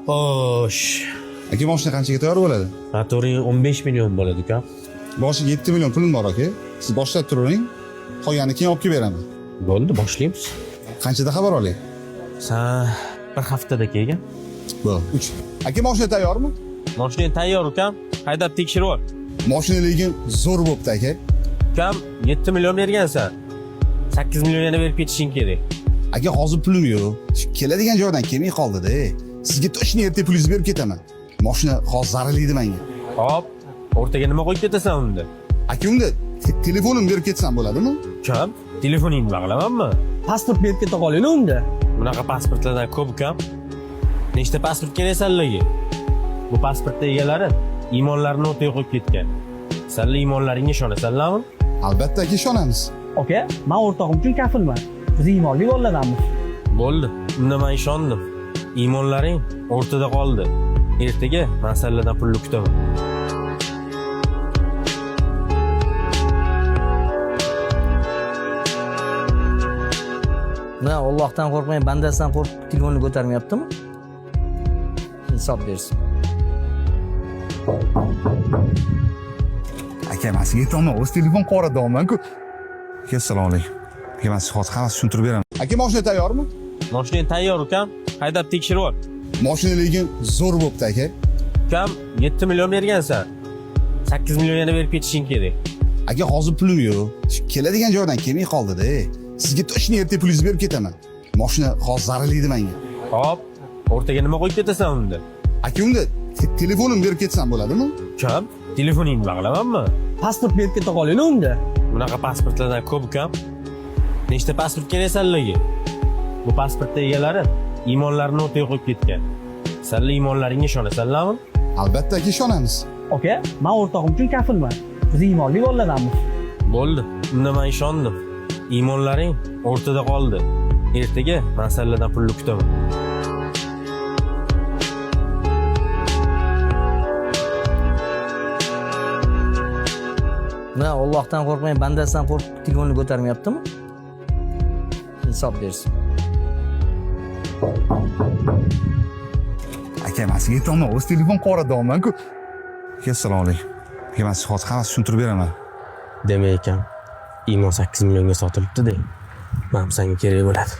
Xo'sh. Aka, mashina qanchaga tayyor bo'ladi? Motoring 15 million bo'ladi, ukam. Boshiga 7 million pulim bor, aka. Siz boshlab turing, qolganini keyin olib kelib beraman. Bo'ldi, boshlaymiz. Qanchada xabar olay? San bir haftada kelgin. Bo'ldi. 3. Aka, mashina tayyormi? Mashinang tayyor, ukam. Haydab tekshirib ol. Mashina lekin zo'r bo'pti, aka. Ukam, 7 million bergansan. 8 million yana berib ketishing kerak. Aka, hozir pulim yo'q. Shu keladigan joydan kelmay qoldi-da. Sizga точно erta pulingizni berib ketaman. Mashina hozir zararli menga. Hop, o'rtaga nima qo'yib ketasan unda? Aka, unda telefonimni berib ketsam bo'ladimi? Ukam, telefoningni nima qilamanmi? Pasport berib keta qoling unda. Bunaqa pasportlardan ko'p, ukam. Nechta pasport kerak sanlarga? Bu pasportni egalari iymonlarini o'rtaga qo'yib ketgan. Sanlar iymonlaringga ishonasanlarmi? Albatta, aka, ishonamiz. Aka, men o'rtog'im uchun kafilman. Biz iymonli bolalardanmiz. Bo'ldi, unda men ishondim. Iymonlaring o'rtada qoldi. Ertaga men sanlardan pulni kutaman. Na Allohdan qo'rqmay, bandasidan qo'rqib telefonni ko'tarmayaptimi? Insof bersin. Aka, men sizga aytaman, o'z telefon qoradonman-ku. Aka, assalomu alaykum. Aka, men sizga hozir hammasini tushuntirib beraman. Aka, mashina tayyormi? Mashinang tayyor, ukam. Haydab tekshirib ol. Mashina lekin zo'r bo'pti, aka. Ukam, 7 million bergansan. 8 million yana berib ketishing kerak. Aka, hozir pulim yo'q. Shu keladigan joydan kelmay qoldi-da. Sizga точно erta pulingizni berib ketaman. Mashina hozir zararli menga. Hop, o'rtaga nima qo'yib ketasan unda? Aka, unda telefonimni berib ketsam bo'ladimi? Ukam, telefoningni nima qilamanmi? Pasport berib keta qoling unda. Bunaqa pasportlardan ko'p, ukam. Nechta pasport kerak sanlarga? Bu pasportni egalari iymonlarini o'rtaga qo'yib ketgan. Sanlar iymonlaringga ishonasanlarmi? Albatta, aka, ishonamiz. Aka, men o'rtog'im uchun kafilman. Biz iymonli bolalardanmiz. Bo'ldi, unda men ishondim. Iymonlaring o'rtada qoldi. Ertaga men sanlardan pulni kutaman. Na Allohdan qo'rqmay, bandasidan qo'rqib telefonni ko'tarmayaptimi? Insof bersin. Aka, men sizga aytaman, o'z telefon qoradonman-ku. Aka, assalomu alaykum. Aka, men sizga hozir hammasini tushuntirib beraman. Demak ekan, iymon 8 millionga sotilibdi-da. Mana bu senga kerak bo'ladi.